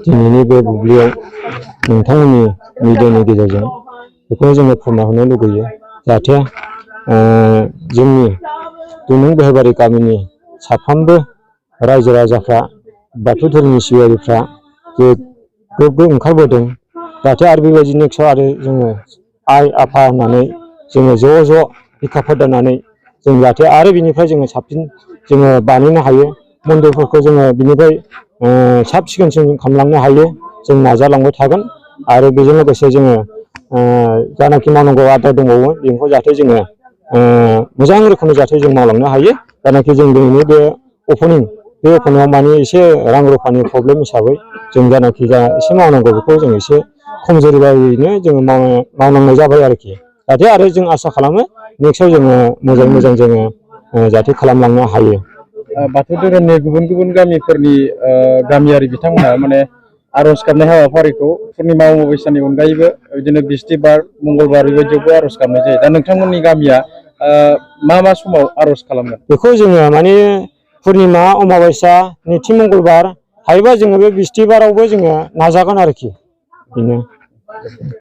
दिनैनि बे बुब्लियाव नोंथांमोननि मिडियानि गेजेरजों बेखौ जोङो फोरमायना होनो लुगैयो जाहाथे जोंनि दुनुं बेहबारि गामिनि साफ्रोमबो रायजो राजाफ्रा बाथौ धोरोमनि सिबियारिफ्रा जे गोग्गो ओंखारबोदों जाहाथे आरो बेबायदि नेक्स्टआव आरो जोङो आइ आफा होननानै जोङो ज' ज' बिखा फोरदायनानै जों जाहाथे आरो बिनिफ्राय जोङो साबसिन जोङो बानायनो हायो मन्दिरफोरखौ जोङो बिनिफ्राय साब सिखोनसिन खालामलांनो हायो जों नाजालांबाय थागोन आरो बेजों लोगोसे जोङो जानाखि मावनांगौ आद्रा दंबावो बेखौ जाहाथे जोङो मोजां रोखोमै जाहाथे जों मावलांनो हायो जानाखि जों दिनैनि बे अपेनिंआव माने एसे रां रुफानि प्रब्लेम हिसाबै जों जानाखि एसे मावनांगौ बेखौ जों एसे खमजुरियैनो जोङो मावनांनाय जाबाय आरोखि जाहाथे आरो जों आसा खालामो नेक्स्टआव जोङो मोजां जोङो जाहाथे खालामलांनो हायो। बाथौ धोरोमनि गुबुन गुबुन गामिफोरनि गामियारि बिथांमोना माने आर'ज गाबनाय हाबाफारिखौ पुर्निमा अमाबस्यानि अनगायैबो बिदिनो बिस्थिबार मंगलबार बेबायदियावबो आर'ज गाबनाय जायो। दा नोंथांमोननि गामिया मा समाव आर'ज खालामगोन? बेखौ जोङो माने पुर्निमा अमाबस्या नैथि मंगलबार हायोबा जोङो बे बिस्थिबारावबो जोङो नाजागोन आरोखि बेनो।